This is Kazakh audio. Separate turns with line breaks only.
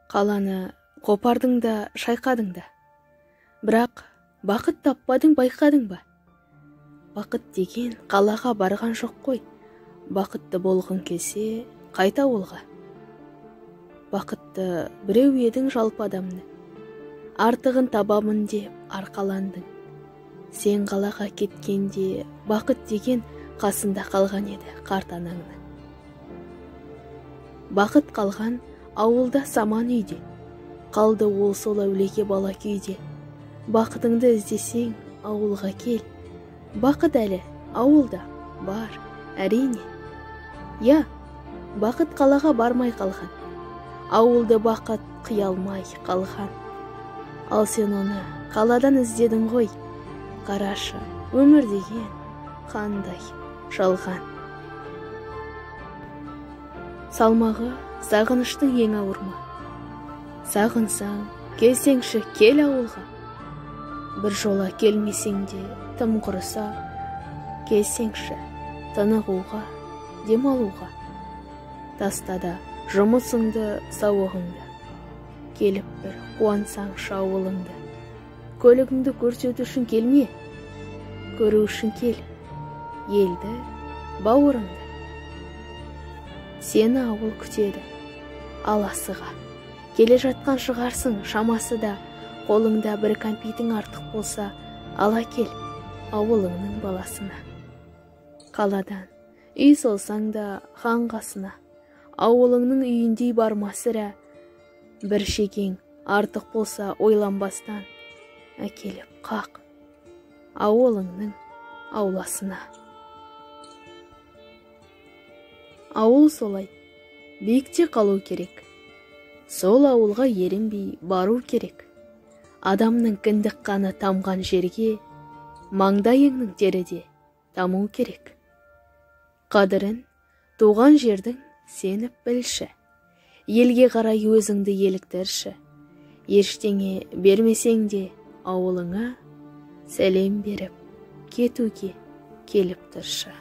Қаланы қопардың да, шайқадың да. Бірақ бақыт таппадың, байқадың ба? Бақыт деген қалаға барған жоқ қой. Бақытты болғың келсе, қайта ауылға. Бақытты біреу едің жалпы адамны. Артығын табамын деп арқаландың. Сен қалаға кеткенде бақыт деген қасында қалған еді қарт анаңның. Бақыт қалған ауылда саман үйде. Қалды ол сол әулеге бала күйде. Бақытыңды іздесең ауылға кел. Бақыт әлі ауылда бар, әрине. Я, бақыт қалаға бармай қалған. Ауылды бақыт қия алмай қалған. Ал сен оны қаладан іздедің ғой. Қарашы, өмір деген қандай жалған. Салмағы сағыныштың ең ауыр ма? Сағынсаң, келсеңші, кел ауылға. Бір жола келмесең де, тым құрыса, келсеңші, тынығуға, демалуға. Таста да жұмысыңды, сауығыңды. Келіп бір қуансаңшы ауылыңды. Көлігіңді көрсету үшін келме, көру үшін кел, елді, бауырыңды. Сені ауыл күтеді, ал асыға. Келе жатқан шығарсың шамасы да, қолыңда бір кәмпитің артық болса, ала кел ауылыңның баласына. Қаладан үй салсаң да хан қасына, ауылыңның үйіндей барма сірә. Бір шекең артық болса ойланбастан, әкеліп қақ ауылыңның ауласына. Ауыл солай, биікте қалу керек. Сол ауылға ерінбей бару керек. Адамның кіндік қаны тамған жерге, маңдайыңның тері де таму керек. Қадірін туған жердің сеніп білші. Елге қарай өзіңді еліктірші. Ештеңе бермесең де ауылыңа сәлем беріп кетуге келіп тұршы.